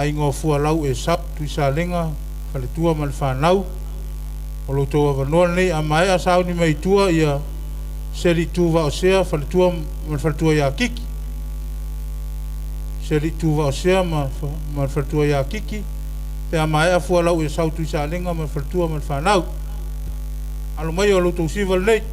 Aiga o Fualau Esau, Tuisalega, faletua ma le fanau. O lo outou avanoa lenei, a maea sauni mai i tua ia Selitu Vaosea, faletua ma le faletua ia Kiki. Selitu Vaosea ma le faletua ia Kiki, pe a maea Fualau Esau Tuisalega ma le faletua ma le fanau. Alo mai o lo outou siva lenei.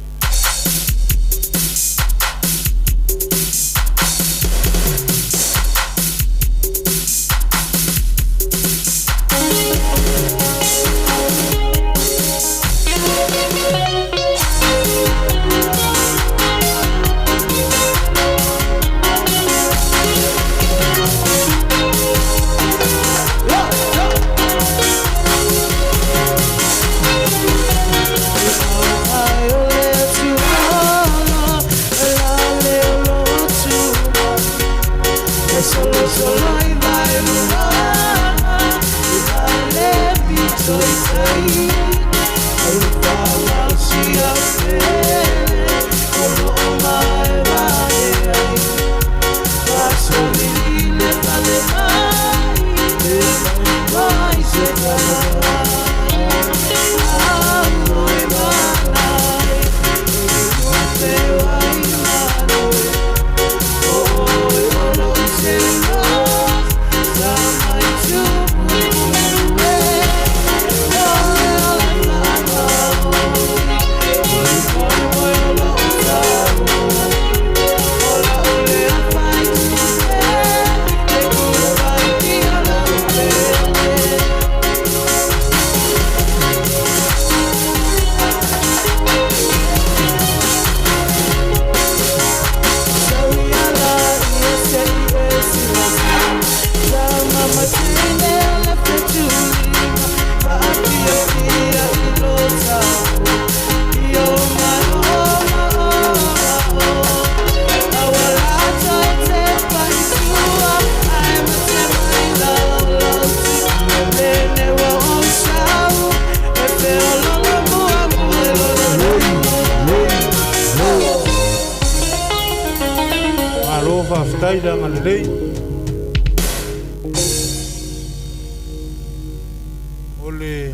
Malo faafetai le agalelei. O le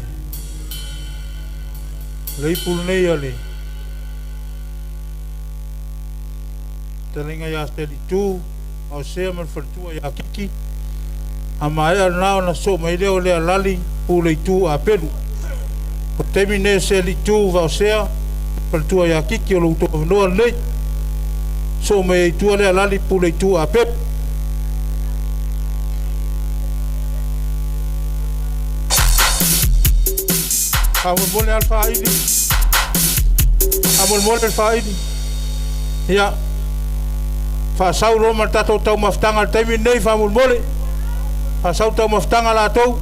ipu lenei a le fetalaiga ia Selitu Vaosea ma le faletua ia Kiki. A maea lena ona sosoo mai lea o le Alali Puleitu Apelu. O le taimi lenei o Selitu Vaosea, faletua ia Kiki, o lo outou avanoa lenei. Sosoo mai ai i tua le Alali Puleitu Apelu. Faamolemole lava le faaili. Faamolemole le faaili. Ia, faasau loa ma le tatou taumafataga i le taimi lenei, faamolemole. Faasau taumafataga latou.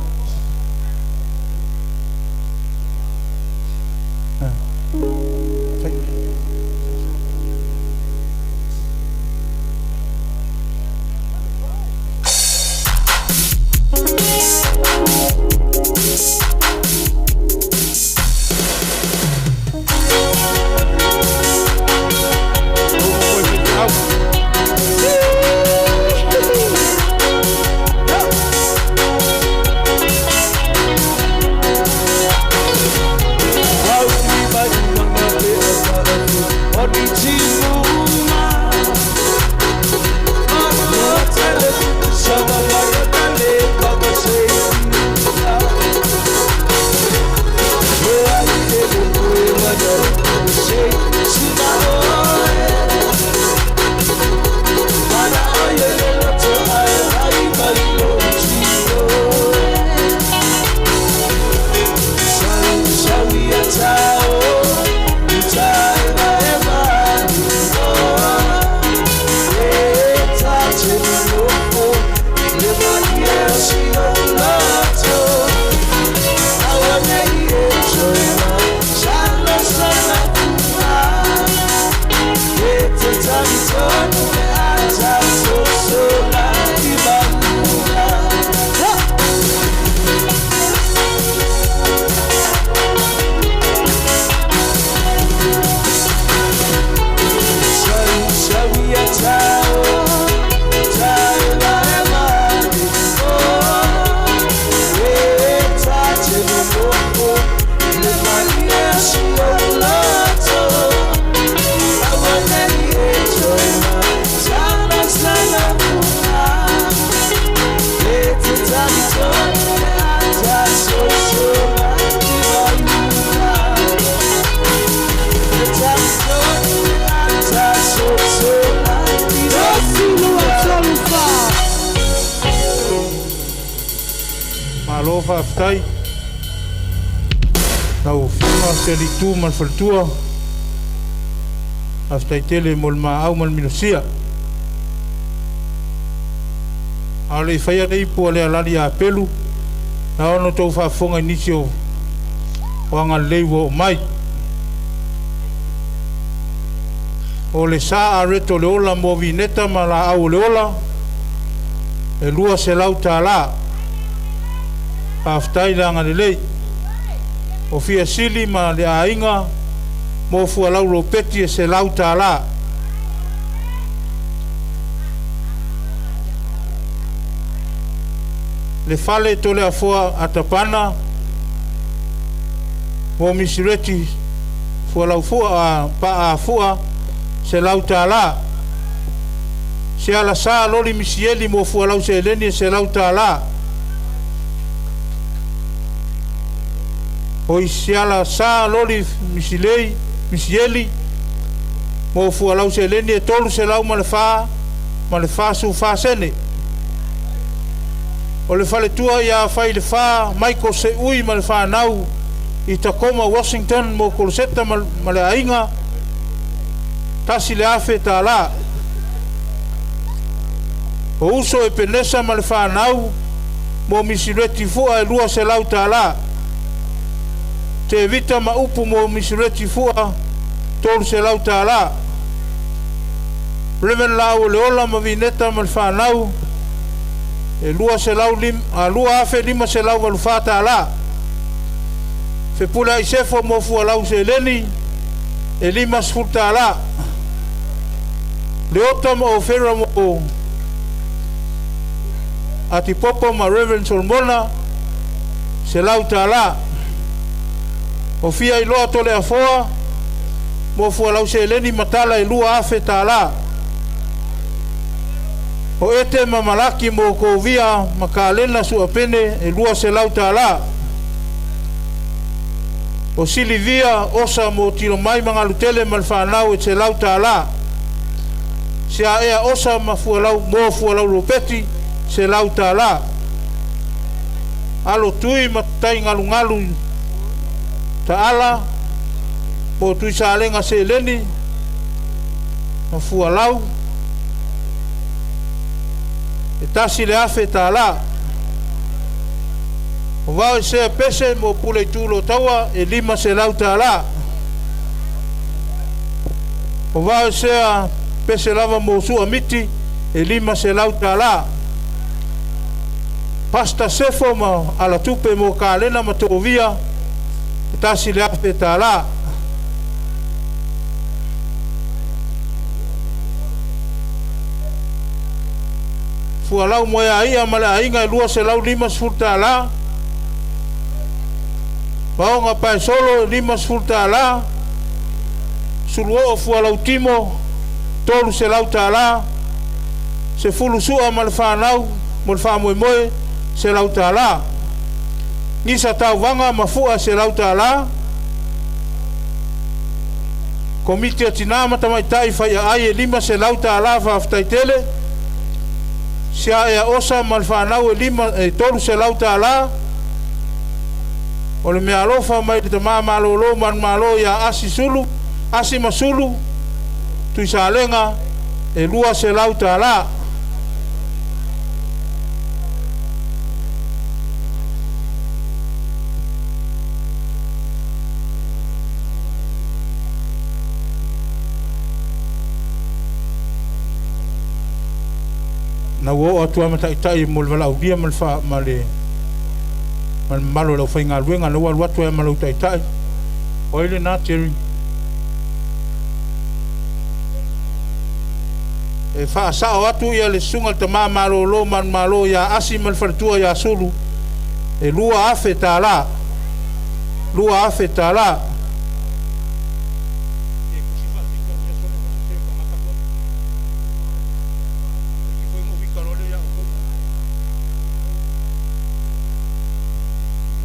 faafetai lau Afioga Sialitu ma le faletua. Faafetai tele mo le maau ma le minosia. A o le i faia le ipu a Lealali ia Pelu, e ao ona outou faafofoga i nisi o agalelei ua oo mai. O le sa Areto o le Ola mo Vineta ma Laau o le Ola, e $200. Faafetai le agalelei. O Fiasili ma le aiga mo Fualau Ropeti e $100. Le fale Toleafoa Atapana mo Misireti Fualaufua Paafua $100. Se alasa loli misieli mo fualau seleni e $100. O isiala sa loli misilei misieli mo fualau seleni e 304.44 sene. O le faletua ia Failefa Michael Seui ma le fanau i Tacoma, Washington mo Koloseta ma le aiga, $1,000. O uso e Penesa ma le fanau mo Misireti Fua e $200. Tevita ma upu mo Misireti Fua, $300. Reverend Lau o le Ola ma Vineta ma le fanau e $2,584. Fepuleai Sefo mo fualau seleni e $50. Leota ma Ofera mo Atipopo ma Reverend Solomona, $100. O fia iloa Toleafoa mo fualau seleni ma tala e $2,000. O ete ma Malaki mo Kovia ma Kalena Suapene e $200. O Silivia Osa mo Tilomai ma Galutele ma le fanau e $100. Se aea osa ma fualau mo fualau Lopeti, $100. Alo tui ma tai galugalu taala mo tui salega seleni ma fualau e $1,000. O vao e sea pese mo pule i tulo taua e $500. O vao e sea pese lava mo sua miti e $500. Pasta Sefo ma alatupe mo Kalena ma Tovia e $1,000. Fualau mo e aia ma le aiga e $250. Maoga paesolo e $50. Suluoo fualau timo $300. Sefulu sua ma le fanau mo le faamoemoe $100. Gisa tauvaga ma fua $100. Komiti a tinā ma tamaitai faiaai e $500. Faafetai tele. Siaea osa ma le fanau e lima e $300. O le meaalofa mai le tamā malōlō manumalo iā Asi Sulu Asi ma Sulu Tuisalega e $200. Na ua oo atu lava ma taitai mo le valaaulia ma le faa ma le ma le mamalu o le aufaigaluega na ua alu atu ai ma lou taitai. O ai lena Jerry? E faasao atu ia le susuga le tamā malōlō manumalo ia Asi ma le faletua ia Sulu e $2,000. $2,000.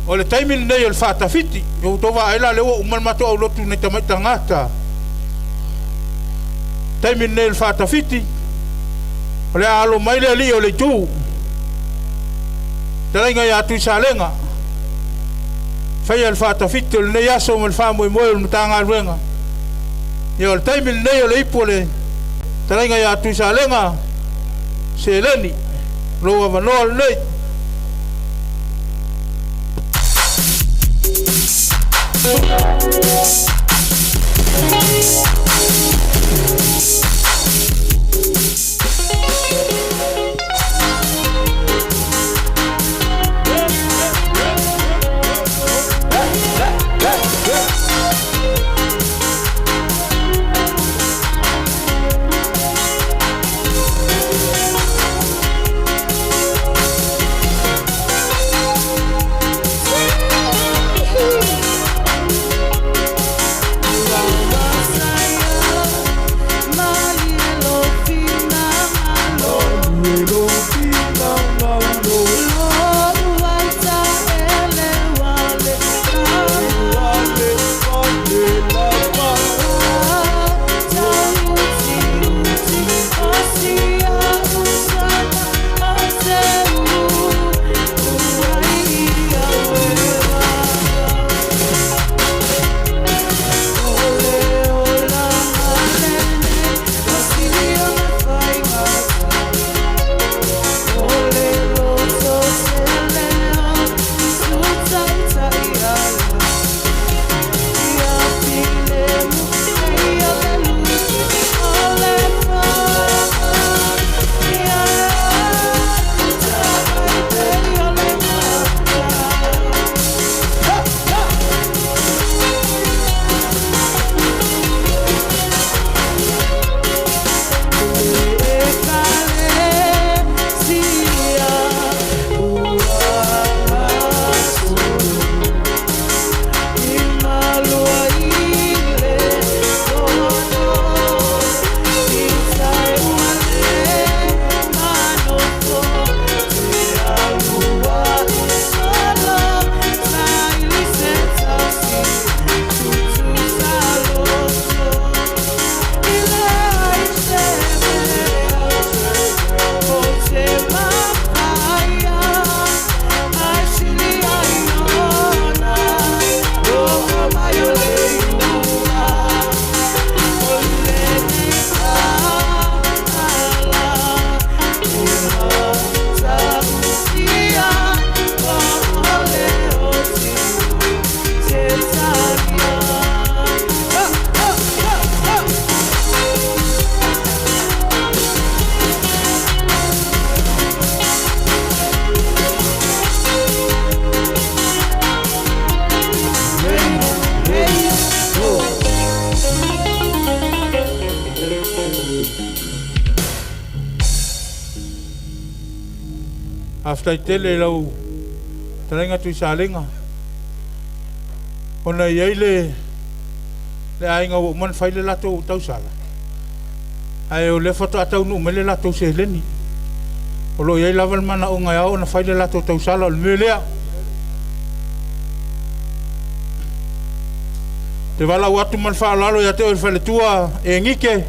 O le taimi lenei o le faatafiti, ua outou vaai la lea ua uma le matou aulotu i nai tamai tagata. Taimi lenei o le faatafiti, o le a alo mai le alii o le itu. Fetalaiga ia Tuisalega. Faia le faatafiti o lenei aso ma le faamoemoe o le Matagaluega. Ia o le taimi lenei o le ipu o le fetalaiga ia Tuisalega Seleni, lou avanoa lenei. Faafetai tele i lau fetalaiga Tuisalega, ona e i ai le aiga ua uma ona fai le latou tausala, ae o lea faatoa taunuu mai le latou seleni. O lo o i ai lava le manaoga e ao ona fai le latou tausala. O le mea lea, ou te valaau atu ma le faaaloalo ia te oe le faletua Enike,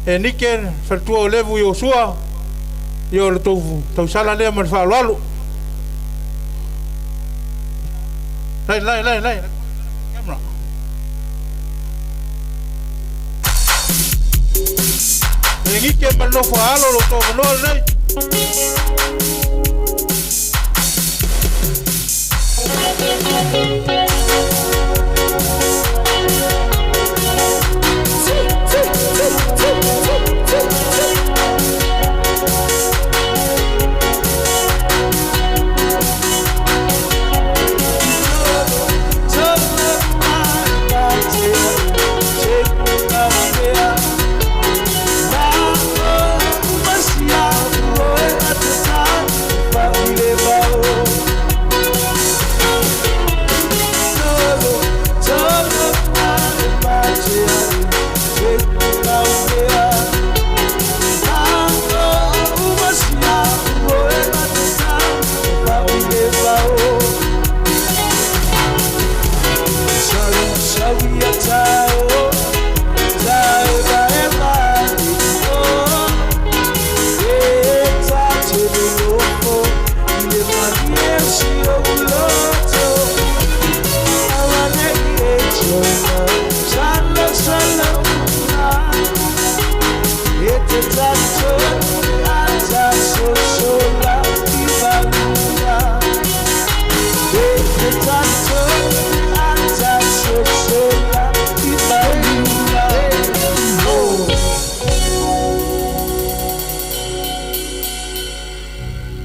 Enike le faletua o Levu Iosua, ia o le tou tausala lea ma le faaaloalo. Lai, lai, lai, lai. Camera. Enike ma le nofo a alo lo tou avanoa lenei.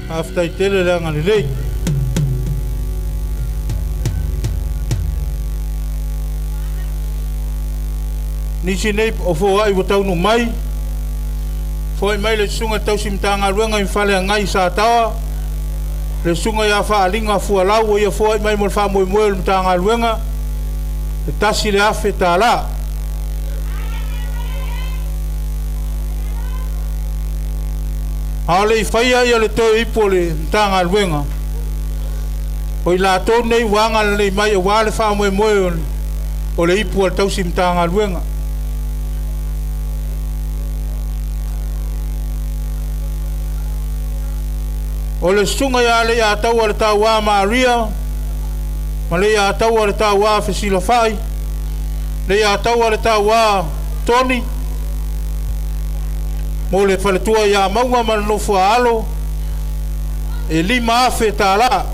Faafetai tele le agalelei. Nisi nei o foai ua taunuu mai, foai mai le susuga i le tausi Matagaluega i Faleagai i Sataoa, le susuga ia Faaliga Fualau ua ia foai mai mo le faamoemoe o le Matagaluega, e $1,000. A o le i faia ia le toe ipu o le Matagaluega, o i latou nei ua agalelei mai aua le faamoemoe o le ipu a le tausi Matagaluega. O le susuga ia Leiataua le Tauā Maria ma Leiataua le Tauā Fesilafai, Leiataua le Tauā Toni, mo le faletua ia Mauga ma le nofo a alo, e $5,000.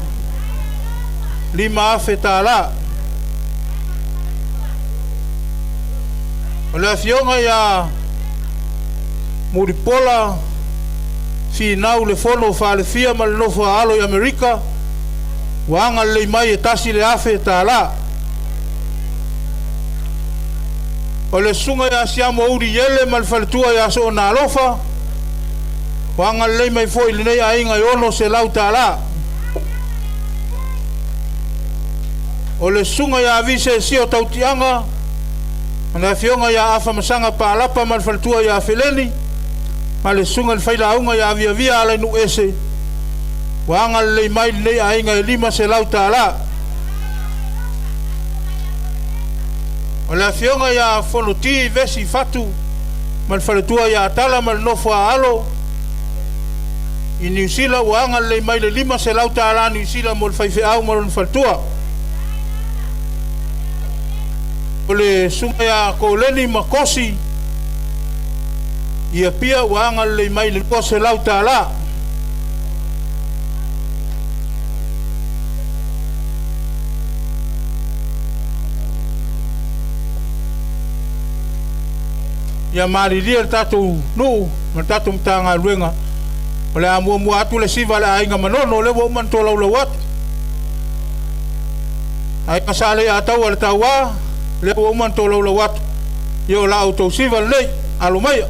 $5,000. O le afioga ia Mulipola Finau Lefono Falefia ma le nofo a alo i Amerika, ua agalelei mai e $1,000. O le susuga ia Siamo Uli Iele ma le faletua ia Soona Alofa, ua agalelei mai foi i lenei aiga e $600. O le susuga ia Vise Sio Tautiaga ma le afioga ia Afamasaga Palapa ma le faletua ia Feleni ma le susuga i le failauga ia Viavia Alainuuese, ua agalelei mai i lenei aiga e $500. O le afioga ia Fonoti Vesi Fatu ma le faletua ia Tala ma le nofo a alo i Niu Sila, ua agalelei mai le $500 Niu Sila mo le faifeau ma lona faletua. O le susuga ia Koleni Makosi i Apia ua agalelei mai le $200. Ia malilie le tatou nuu ma le tatou Matagaluega, o le a muamua atu le siva a le aiga Manono, o lea ua uma ona tolaulau atu. Aiga Sa Leiataua le Tauā, lea ua uma ona tolaulau atu. Ia o la outou siva lenei, alo maia.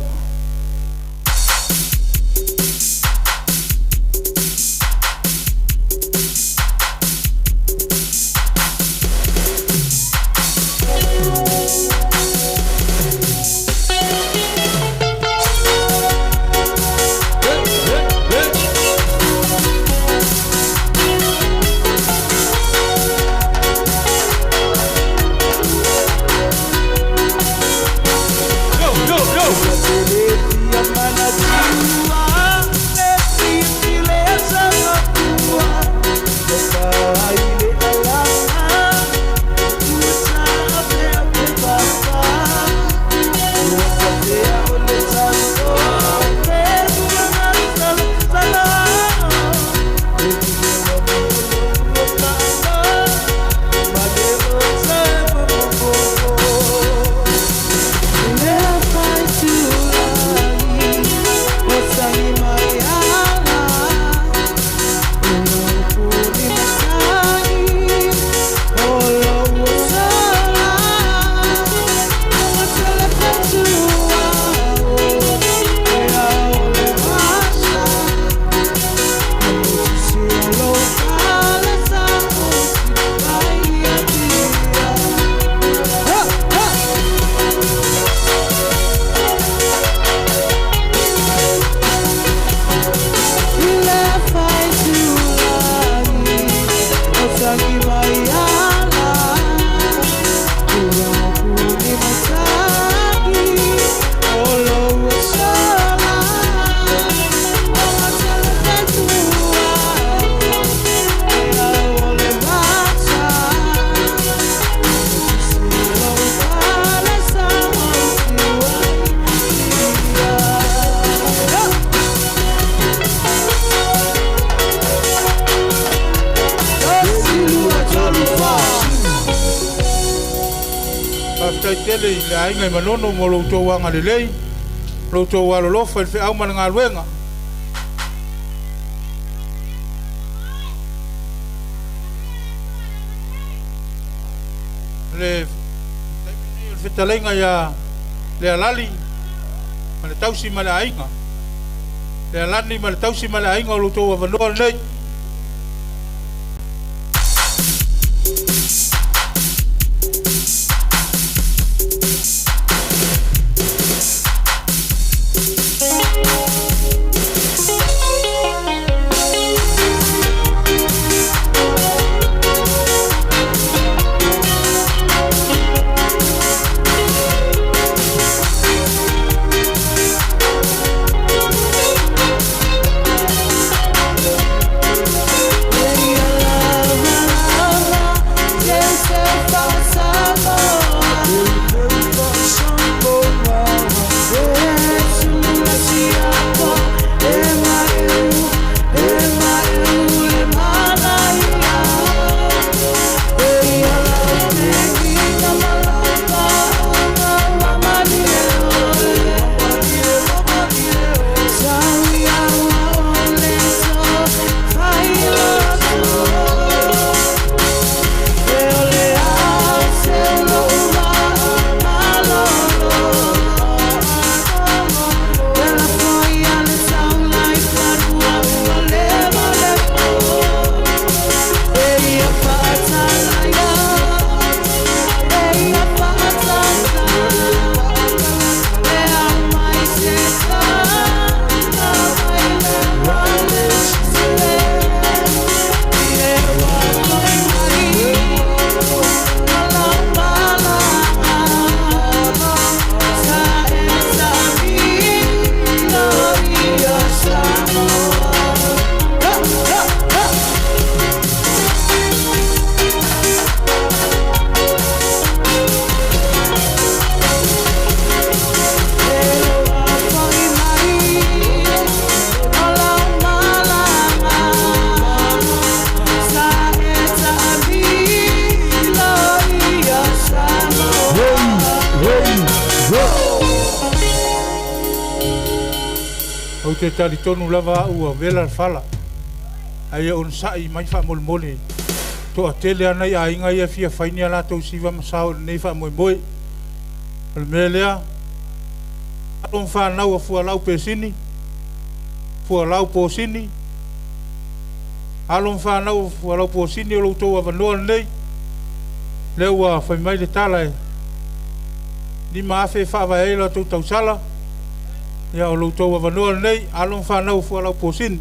Faafetai tele i le aiga i Manono mo lo outou agalelei, lo outou alolofa i le feau ma le galuega. O le taimi lenei o le fetalaiga ia Lealali ma le tausi ma le aiga. Lealani ma le tausi ma le aiga o lo outou avanoa lenei. Ou te talitonu lava au ua vela le fala, ae ia onosai mai faamolemole. Toatele lava nai aiga ia e fia fai ni a latou siva ma sao i lenei faamoemoe. O le mea lea, alo ma fanau a Fualau Pesini, Fualau Posini, alo ma fanau a Fualau Posini, o lo outou avanoa lenei. Lea ua fai mai le tala e 5,000 e faavae ai la outou tausala. Ia o lo outou avanoa lenei, alo ma fanau a Fualau Posini.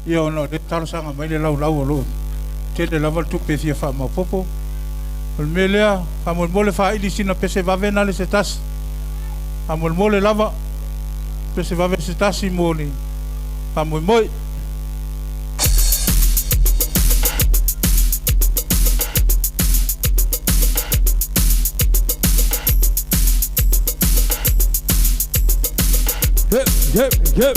Ia ona o lea e talosaga mai le laulau o lo o tele lava le tupe e fia faamaopoopo. O le mea lea, faamolemole faaili sina pese vave na le se tasi. Faamolemole lava. Pe se vave se tasi mo le faamoemoe. Yep, yep, yep.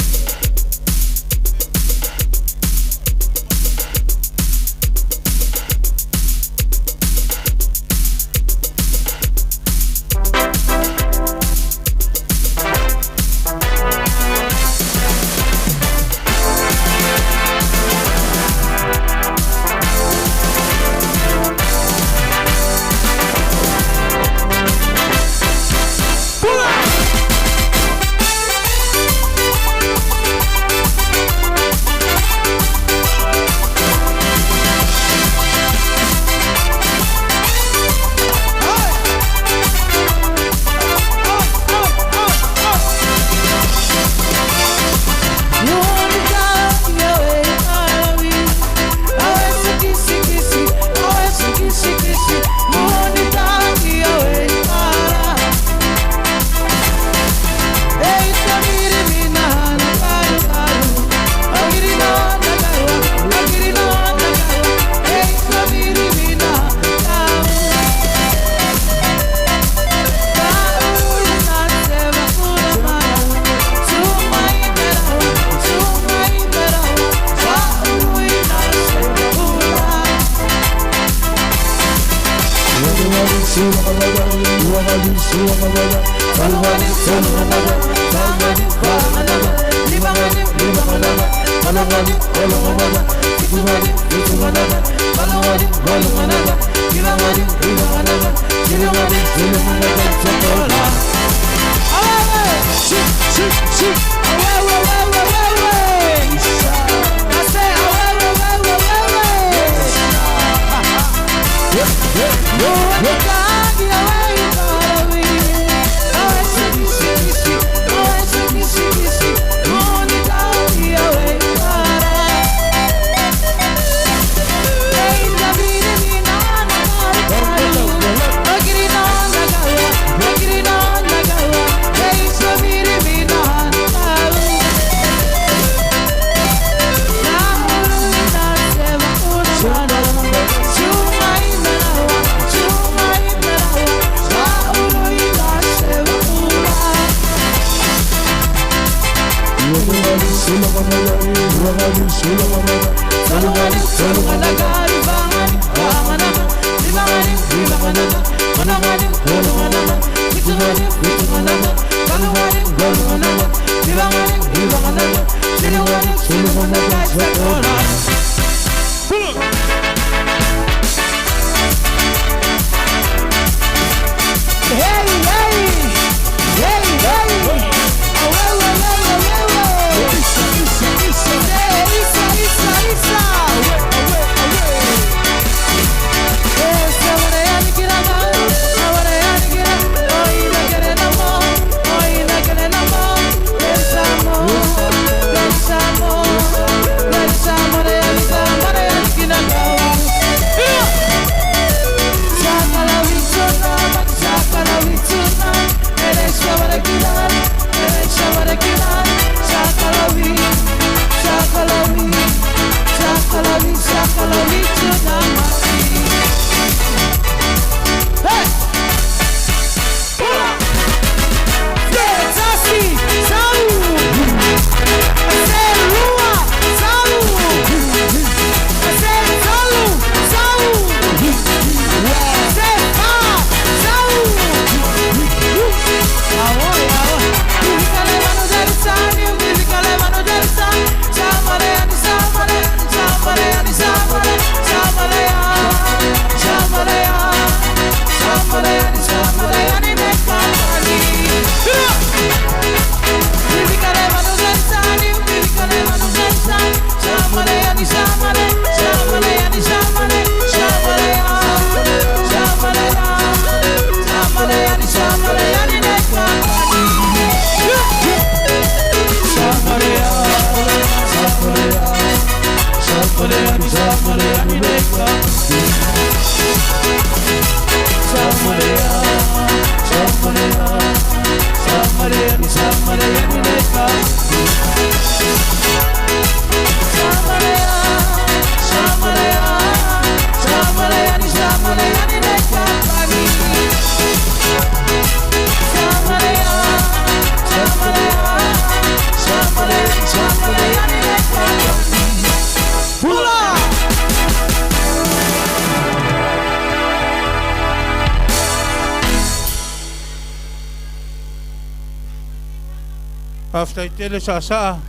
Faafetai tele Saasaa,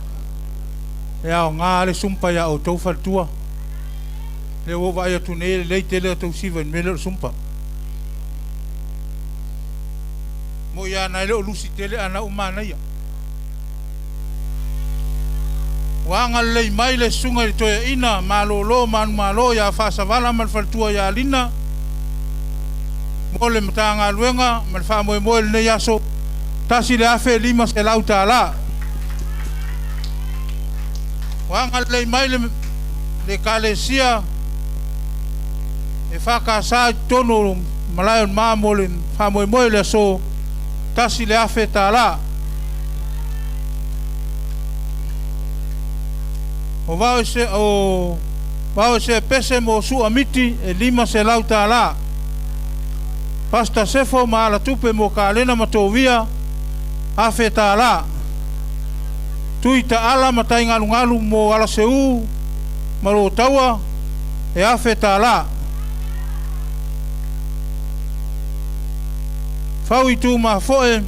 e aoga lava le sumpa ia outou faletua. Lea ua ou vaai atu nei e lelei tele a outou siva i le mea lea o le sumpa. Moi lava na e le o lusi tele ae na ua manaia. Ua agalelei mai le susuga i le toeaina malolo manumalo ia Faasavala ma le faletua ia Lina mo le Matagaluega ma le faamoemoe i lenei aso, $1,500. Ua agalelei mai le Ekalesia EFKS i totonu o Malaema mo le faamoemoe i le aso, $1,000. O Vaoesea Pese mo Sua Miti e $500. Pastor Sefo ma Alatupe mo Kalena ma Tovia, $1,000. Tui Taala ma Taigalugalu mo Alaseu ma lo Taua, e $1,000. Fau Tumafoe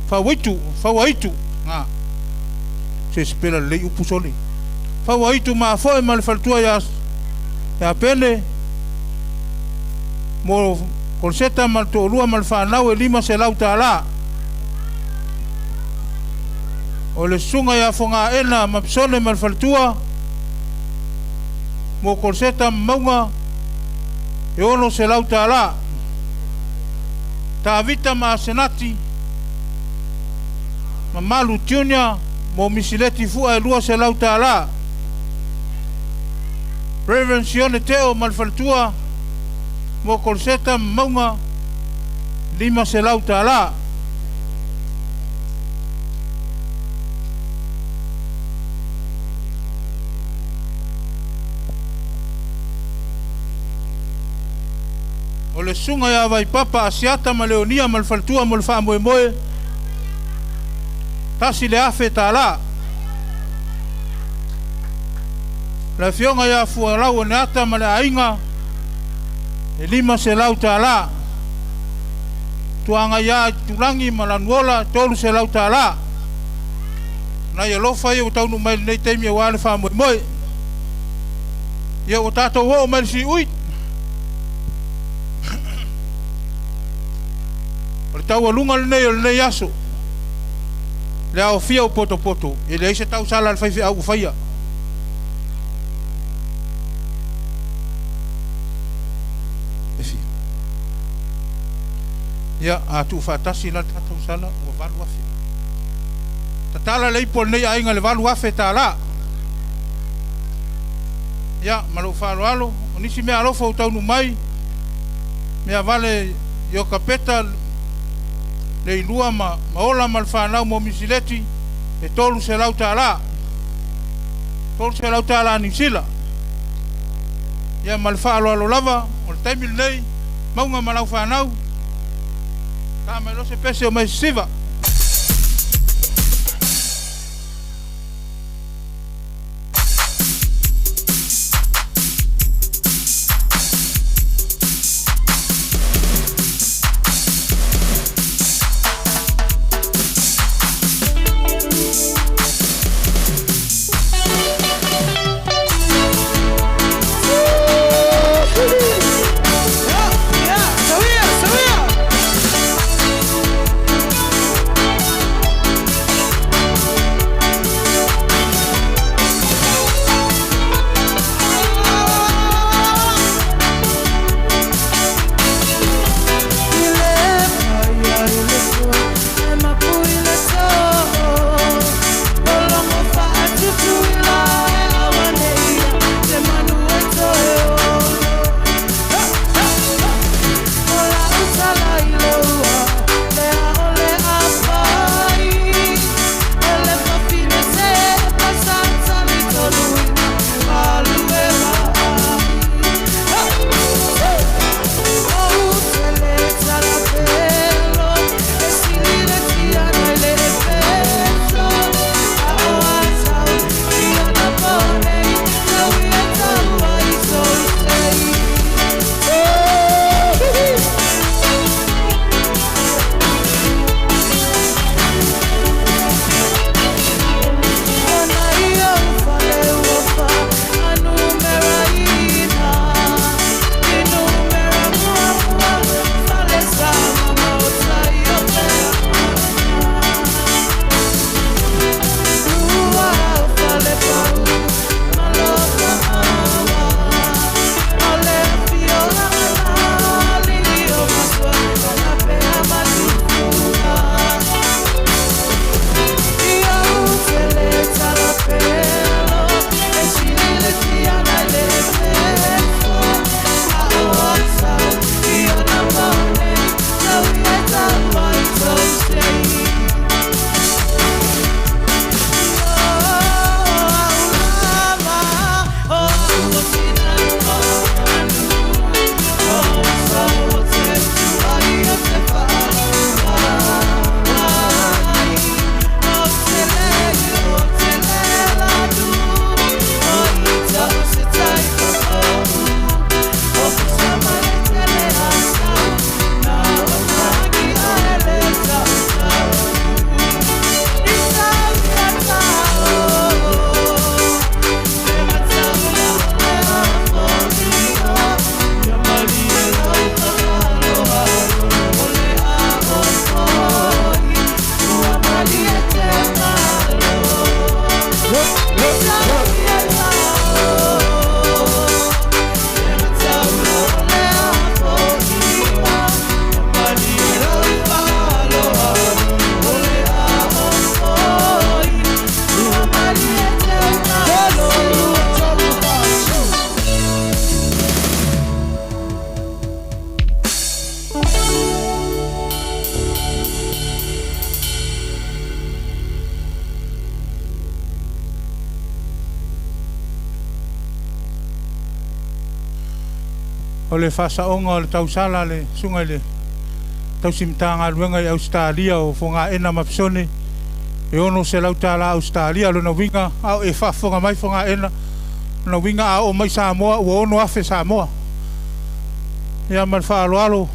Fauaitu, se sipela lelei upu sole. Fauaitu Mafoe ma le faletua ia Pene mo Koloseta ma le toalua ma le fanau e $500. O le susuga ia Fogaena ma Pisone ma le faletua mo Koloseta ma Mauga e $600. Tavita ma Asenati Mamalu Junior mo Misileti Fua e $200. Reverend Sione Teo ma le faletua mo Koloseta ma Mauga $500. O le susuga ia Vaipapa Asiata ma Leonia ma le faletua mo le faamoemoe, $1,000. Le afioga ia Fualau Oneata ma le aiga, e $500. Tuagaia Itulagi ma Lanuola, e $300. Nai alofa ia ua taunuu mai i lenei taimi aua le faamoemoe. Ia ua tatou oo mai i le siui. O le taualuga lenei o lenei aso, le aofia o potopoto, e leai se tausala a le faifeau o faia. Ia, a tuufaatasi la le tatou sala ua $8,000. Tatala le ipu a lenei aiga i le $8,000. Ia, ma lou faaaloalo, o nisi meaalofa ua taunuu mai, meavale Iokapeta Leilua ma Ola ma le fanau mo Misileti e $300. $300 Niu Sila. Ia ma le faaaloalo lava, o le taimi lenei, Mauga ma lau fanau, ta mai loa se pese omai e sisiva. O le faasaoga o le tausala a le Susuga i le Tausi Matagaluega i Ausetalia o Fogaena ma Pisone, e $600 Ausetalia. O lona uiga a o e faafofoga mai Fogaena, o lona uiga a oo mai i Samoa ua $6,000 Samoa. Ia ma le faaaloalo, o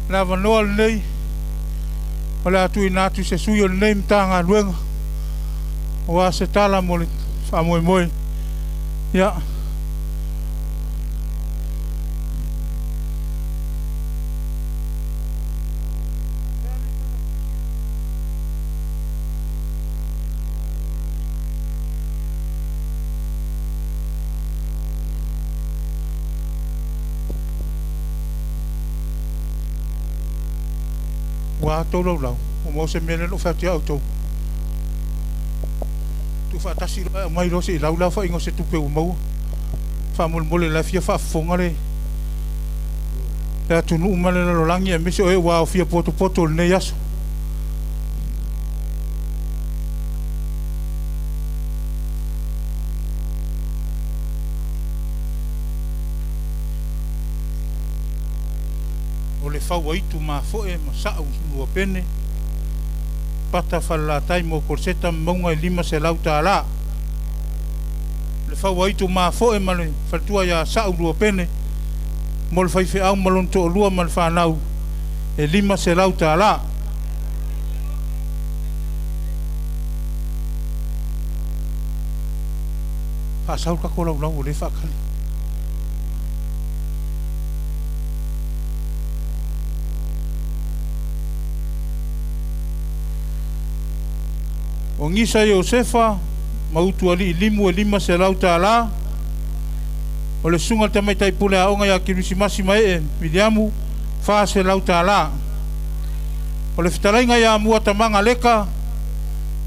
le avanoa lenei o le a tuuina atu i se sui o lenei Matagaluega aua se tala mo le faamoemoe. Ia. Ua a outou laulau? Ua maua se mea lea na ou fai atu ai ia outou? Tuufaatasi loa ae aumai loa se i lau le aofaiga o se tupe ua maua. Faamolemole o la e fia faafofoga le atunuu ma le lalolagi aemaise o e ua aofia potopoto i lenei aso. O le Fauaitu mafoe ma Sau Luapene Pata Falelatai mo Koloseta ma Mauga e $500. Le Fauaitu mafoe ma le faletua ia Sau Luapene mo le faifeau ma lona toalua ma le fanau e $500. Faasau le tatou laulau o lea e faatali. O Gisa Iosefa ma Utualii Limu e $500. O le susuga i le tamaitai pule aoga ia Kerisimasi Maee Miliamu e $400. O le fetalaiga ia Muatamaga Leka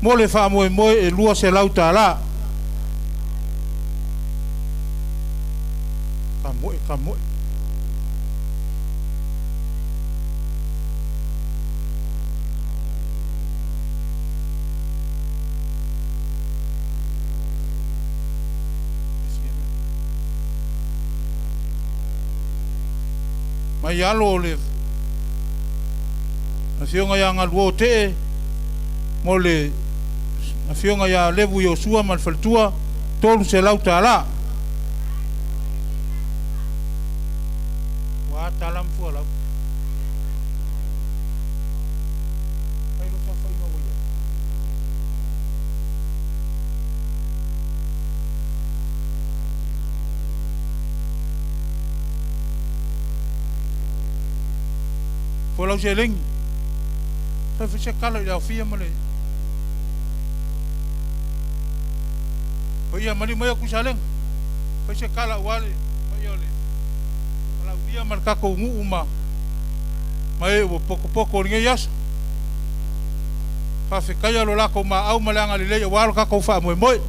mo le faamoemoe e $200. Tamoe, tamoe. Mai alo o le afioga ia Galuo Tee mo le afioga ia Levu Iosua ma le faletua, $300. Ua a tala ma fualau? Fai loa saofaiga ua i ai. Foi lau seleni. Toe fai se tala i le aofia ma le paia, maliu maia Tuisalega. Fai se tala aua le paia o le valaaulia ma le tatou nuu ma e ua potopoto i lenei aso. Faafetaia lo latou maau ma le agalelei aua lo tatou faamoemoe.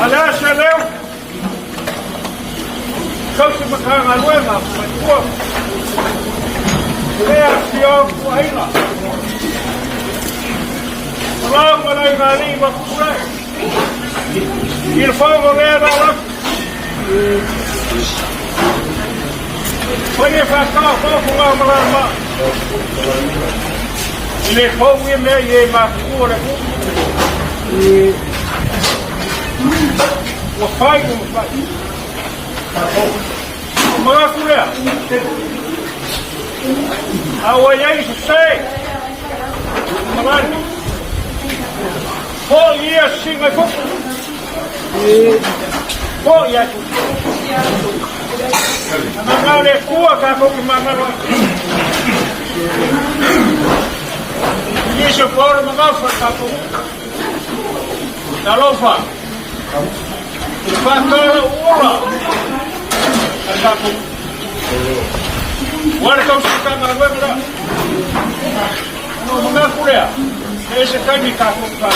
A le a se leo, tausi Matagaluega matua, le afio atu aiga. O lau ma lai ngalii ma pulai. I le faogo lea na lafu. Pai e whakao whaofonga ma la ma. I le pou i mea i e makuua le ku. Ua fai ua mafai. O manatu lea. A ua i ai se se. Malani. Po ia singa i fuku. Po ia tu. Ana le kua ka ko ki mangalo. Yesu paura mangafa ka ko. Talofa. Whakara ora. A tātou. Ware kau si ka ngā wera rā. No mga kurea. E se taimi ka kou ka.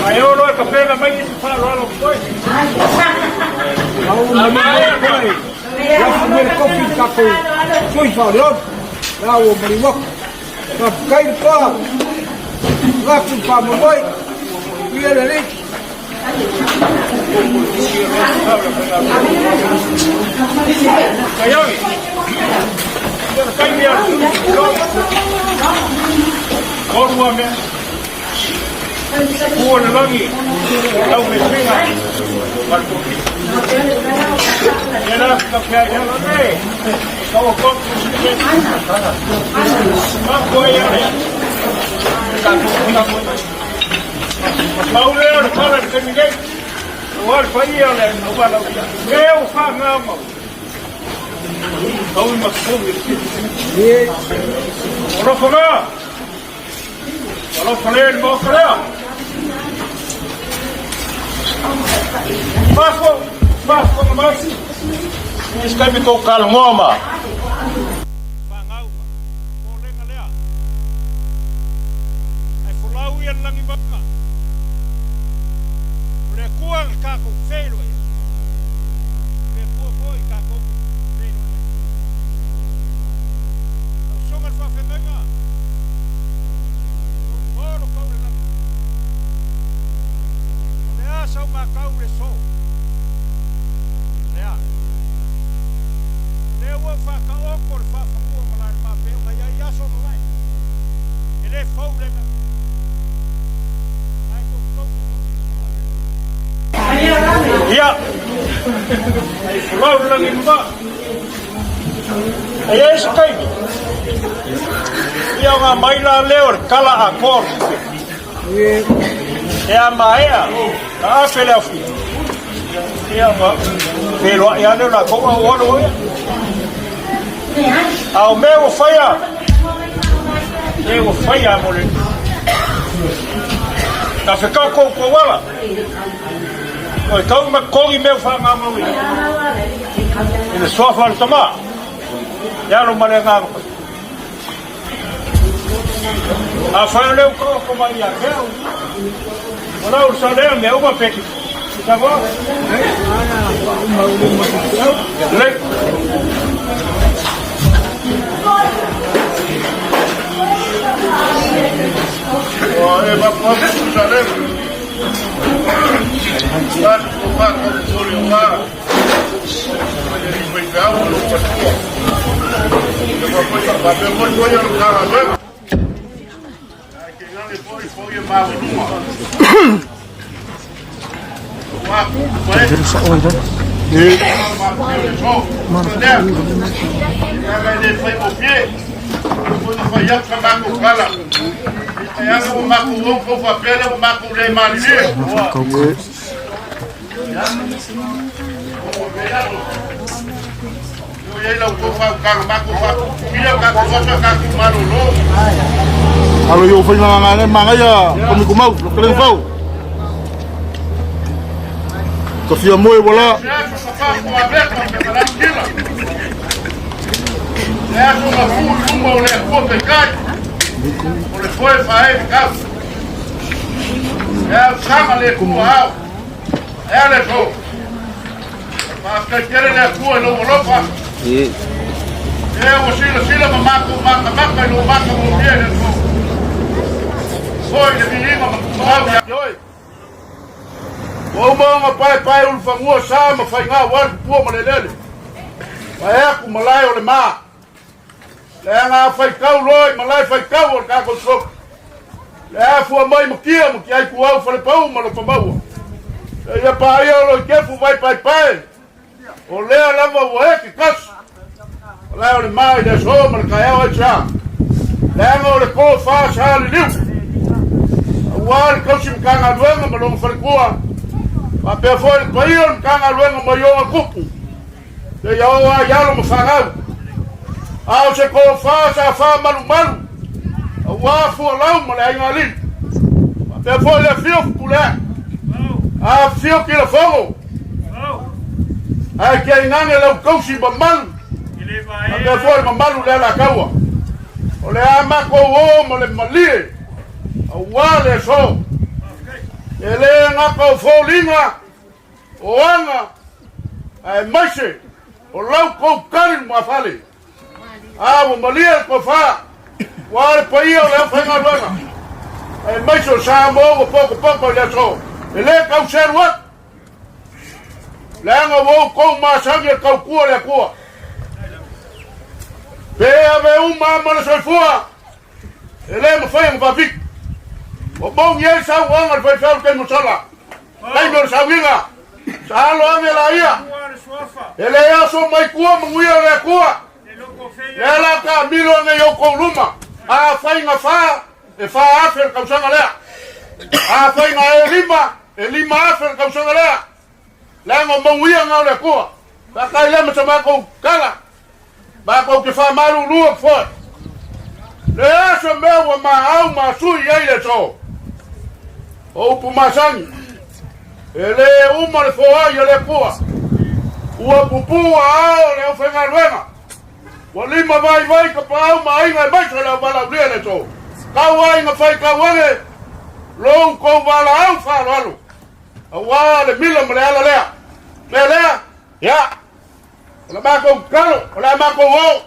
Ai oro e ka pena mai i te wharoaro koe. Au mai koe. Ia mele kofi tātou. Sui whareon. Rā o Mariwaka. Ka kai pa. Raku pa mamai. Ia le lei. Kaiawi. Kai mea. Korua mea. Kua le langi. Tau me singa. Markoki. Ia ka pia ia la nei. Ka o koku si Ma koe ia le. Ka ka ko. Mau lea o le pala le taimi nei. Ua le paia le au ala ia. E o wha ngā mau. Kau i matakou i le tini. O rofa ngā. O rofa le le maoka lea. Mafo, mafo nga mai. Isi kaimi kou kala ngoa ma. Whangauma. Pōlenga lea. Ai folau ia le langi mauga. O le Atua na tātou whenua ia. O le Atua foi tātou whenua ia. Tau songa le whawhengainga. Tau pōro kau le langi. O le a sau makau le so. Le a. Le ua whakaoko le whawhangua ma lai ma peo ngai ai aso no lai. E le fau le mea. Ai kou kou. Ia. Ai folau le langi ma. Ai ai se taimi. Ia o ngā mai la leo le kala a kor. E a maea. Ka afe le awhi. Ia ma. Wheloa ia leo la kou au olo ia. A o mea ua whaia. Me ua whaia mo le. Ka whekau kou kou ala. O e kau ma kongi mea wha ngā mau i. I le soafa le tama. Ia alo ma le ngā ngā. A whai o leo ko ko mai ia ke au. O lau sa lea mea uma peki. Sa voa? Le. O e ma pa sa le. Ka ko pa ko ko le wa. Ko le ri mai ka o lo pa tua. E ma pa pa pe mo ko ya ka le. Ai ke ngale foi foi e ma luma. Wa ku pa e. Ma ko le so. Ne. Ka ga le fai o pie. Ko na fai ya ka ma ko kala. Leaga ua matou outou faapea lea ua matou le malilie. Ua i ai la outou faautaga, matou faapupuia tatou aso a tatou malolo. Alo i ou faiga gagae manaia Tomikumau, lo keleng fau. Ka fia moe wala. Se aso sa faafoa aveka o te malanutila. Le aso na fu i luma o le Atua taitai. O le foe faae le tau. E au saga le Atua ao. E a le aso. Faafetai tele le Atua i lou alofa. E ua silasila ma matou matamata i lou matagofie i le aso. Foi le viiga ma tumau ia te oe. Ua uma ona paepae ulufanua sa ma faiga aua le tupua ma le eleele. Vae atu malae o le ma. Leaga a faitau loa i malae faitau o le tatou soki. Le afua mai matia ma tiai tuau falepau ma Lofamaua. Seia paia o Loikefu vai paepae. O lea lava ua e ke kasi. Malae o le ma i le aso ma le taeao ai sea. Leaga o le tofa sa liliu. Aua le tausi Matagaluega ma lona faletua. Faapea foi le paia o le Matagaluega mai ona tupu. Seia oo lava i alo ma fanau. A o se tofa sa faamalumalu aua Fualau ma le Aiga Alii. Faapea foi le afio o Fepuleai. Afifio Tilafono. Ae tainane lau tausi mamalu. Faapea foi le mamalu le Alataua. O le a matou o ma le malie aua le aso. E le gata o foliga, o aga, aemaise o lau tou tali lumafale. A ua malie le tofa, ua le paia o le aufaigaluega, aemaise o Samoa ua potopoto i le aso. E le tau selu atu. Leaga ua outou masani e tautua le Atua. Pe ave uma ma le soifua, e le mafai ona faapito. Ua moni ai saunoaga a le faifeau i le taimi ua sola, taimi o le sauiga, sa alo ane laia, e le aso mai tua manuia o le Atua. Lea la taamilo ane i outou luma, afai na fa, e 4,000 le tausaga lea. Afai na e lima, e 5,000 le tausaga lea. Leaga o manuia na o le Atua. Faafetai lea ma sa matou tala. Matou te faamalulu atu foi. Le aso mea ua maau ma sui ai le aso. O upu masani. E le uma le foai a le Atua. Ua pupuu aao le aufaigaluega. Ua lima vaivai tapaau ma aiga aemaise o le auvalaaulia le aso. Tau aiga faitau ane lo outou valaau faaaloalo aua le mila ma le ala lea. Mea lea, ia, o le matou tatalo, o le a matou o,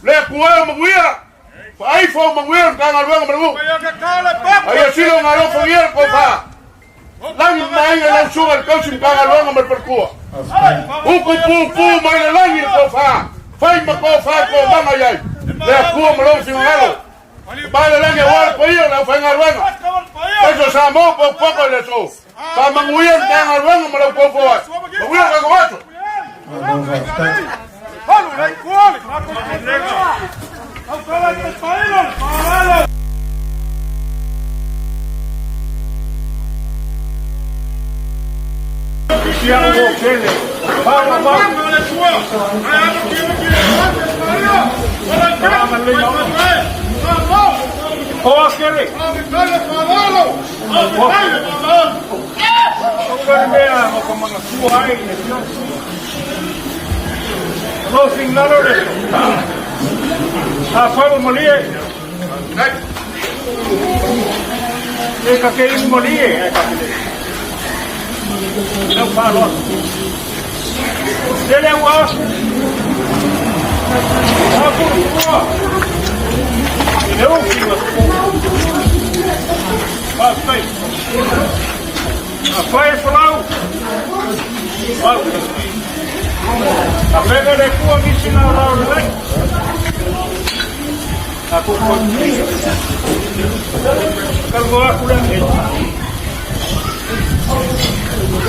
le Atua e o manuia, faaifo o manuia le Matagaluega ma le nuu. A ia silo ona alofagia le tofa. Lagi ma aiga i lau susuga i le tausi Matagaluega ma le faletua. Upu pupu mai le lagi le tofa, fai ma tofa e toomaga i ai le Atua ma lona finagalo. Ma le lagi aua le paia o le aufaigaluega. Aemaise o Samoa potopoto i le aso. Faamanuia le Matagaluega ma lau tou foai. Manuia le tatou aso.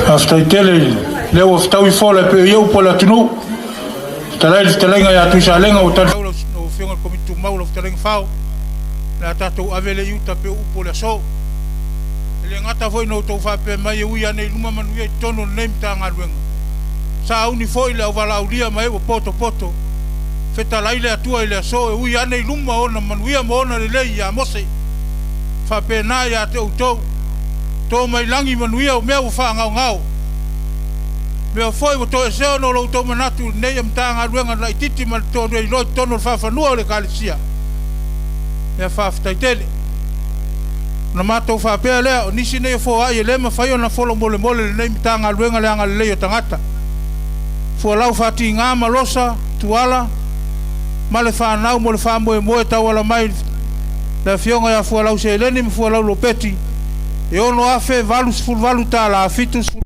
Faafetai tele lea ua fetaui fola e pei o upu a le atunuu. Fetalai le fetalaiga ia Tuisalega ua tali. Lau Afioga i le Komiti Tumau, lau fetalaiga Fao. Le a tatou ave lea i uta pei o upu o le aso. E le gata foi ina outou faapea mai e ui ane i luma manuia i totonu o lenei Matagaluega, sauni foi le auvalaaulia ma e ua potopoto, fetalai le Atua i le aso e ui ane i luma ona manuia ma ona lelei ia Mose. Faapena ia te outou, to mai lagi manuia o mea ua faagaogao. Mea foi ua toesea ona o lo outou manatu i lenei Matagaluega laitiiti ma le toleiloa i totonu o le faafanua o le Ekalesia. Ia faafetai tele. Ona matou faapea lea, o nisi nei o foai e le mafai ona folomolemole i lenei Matagaluega le agalelei o tagata. Fualau faatiga ma Losa Tuala ma le fanau mo le faamoemoe e tauala mai le afioga ia Fualau Seleni ma Fualau Lopeti e $6,088 70.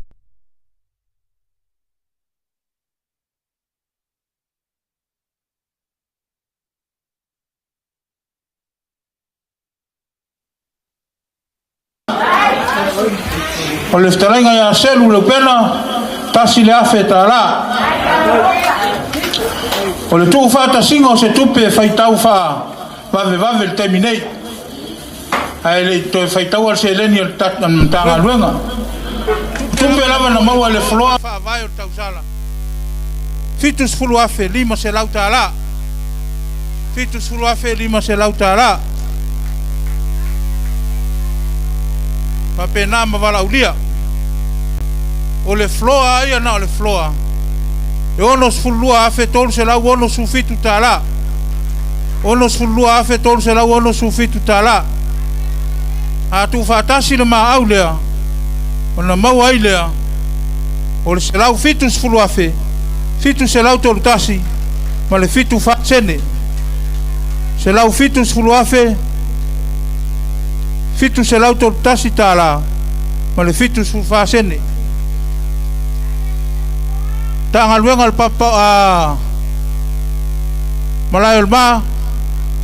O le fetalaiga ia Selu Leupena, $1,000. O le tuufaatasiga o se tupe e faitau faavavevave i le taimi nei, ae le i toe faitaua le seleni a le Matagaluega. O tupe lava na maua e le floa faavae o le tausala, $70,500. $70,500. Faapena ma valaaulia. O le floor lava ia na o le floor e $62,367. $62,367. A tuufaatasi le maau lea, ona maua ai lea o le $170,731 ma le 74 sene. $170,731 tala ma le 74 sene. Matagaluega o le Papa a Malae o le Ma,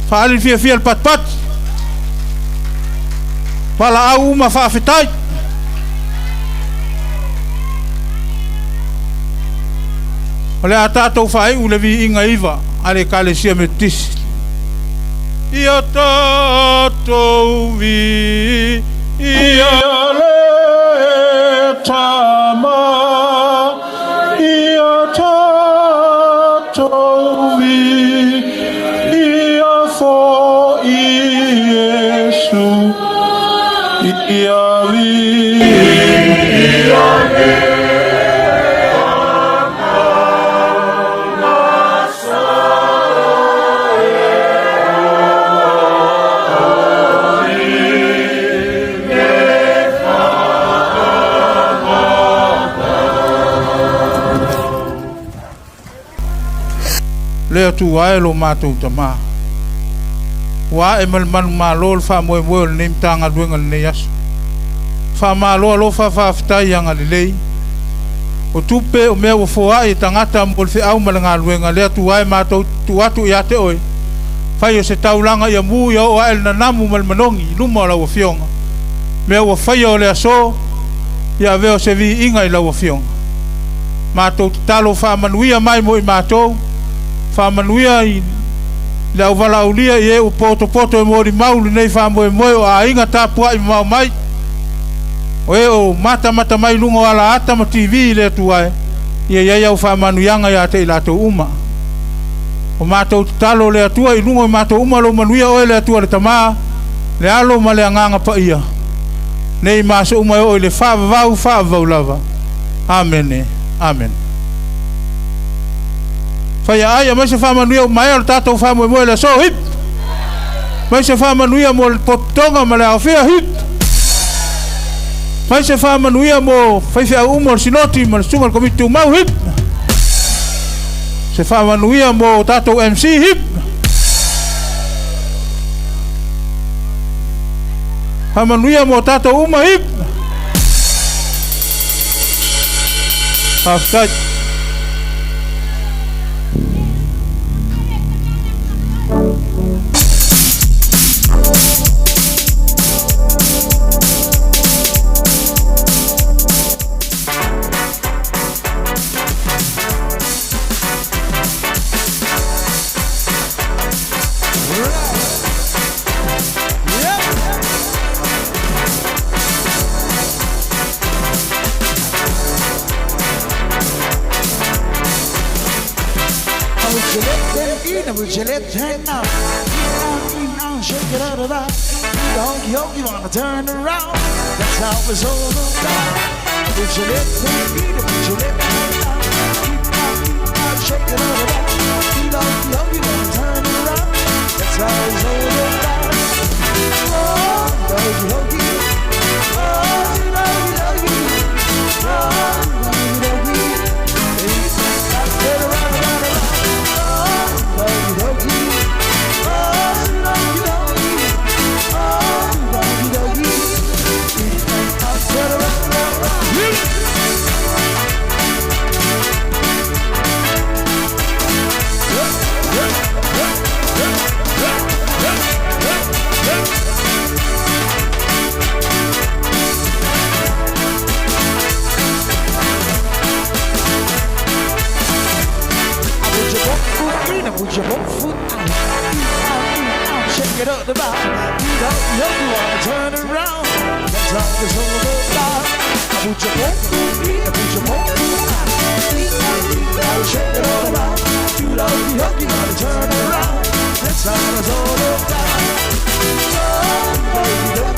faaali le fiafia i le patipati. Valaau uma faafetai. O le a tatou faaiu le viiga iva a le Ekalesia Metotisi. Ia tatou viia le Tama, ia tatou viia foi Iesu, ia viia le Le Atua e lo matou Tama, ua ae ma le manumalo le faamoemoe o lenei Matagaluega i lenei aso. Faamalo alofa, faafetai agalelei. O tupe o mea ua foai e tagata mo le feau ma le galuega, le Atua e matou te tuu atu ia te oe, fai o se taulaga ia mu ia oo ae le nanamu ma le manogi i luma o lau Afioga. Mea ua faia o le aso, ia avea o se viiga i lau Afioga. Matou tatalo faamanuia mai mo i matou, faamanuia i le auvalaaulia i e ua potopoto e molimau lenei faamoemoe o aiga tapuai mamao mai, o e o matamata mai i luga o alaata ma TV i le Atua e, ia i ai au faamanuiaga ia te i latou uma. O matou tatalo le Atua i luga o matou uma lou manuia oe le Atua le Tama, le Alo ma le Agaga Paia, nei ma aso uma e oo i le faavavau, faavavau lava. Amene. Amene. Faia ai, aumai se faamanuia ua maea o le tatou faamoemoe i le aso. Hip! Mai se faamanuia mo le potopotoga ma le aofia. Hip! Mai se faamanuia mo faifeau uma o le Sinoti ma le Susuga i le Komiti Tumau. Hip! Se faamanuia mo tatou MC. Hip! Faamanuia mo tatou uma. Hip! Faafetai. in, put your left hand out. In, out, in, out, shake it out about. Do the hokey hokey, wanna turn around. That's how it's all about. Put your left hand in, put your left hand out. In, out, in, out, shake it out about. Do the hokey hokey, wanna turn around. That's how it's all about. Oh, the hokey hokey. Oh, the hokey hokey. Oh, the hokey hokey. Turn around, around, around. Oh, the hokey hokey. Oh, the hokey hokey. Oh, the hokey hokey. Turn around, around, around. I put your both foot in, I put your both foot out. In, out, in, out, shake it up the back. You don't know you wanna turn around. That's how it's all about. I put your both foot in, I put your both foot out. In, out, in, out, shake it all about. You don't know you wanna turn around. That's how it's all about. Oh,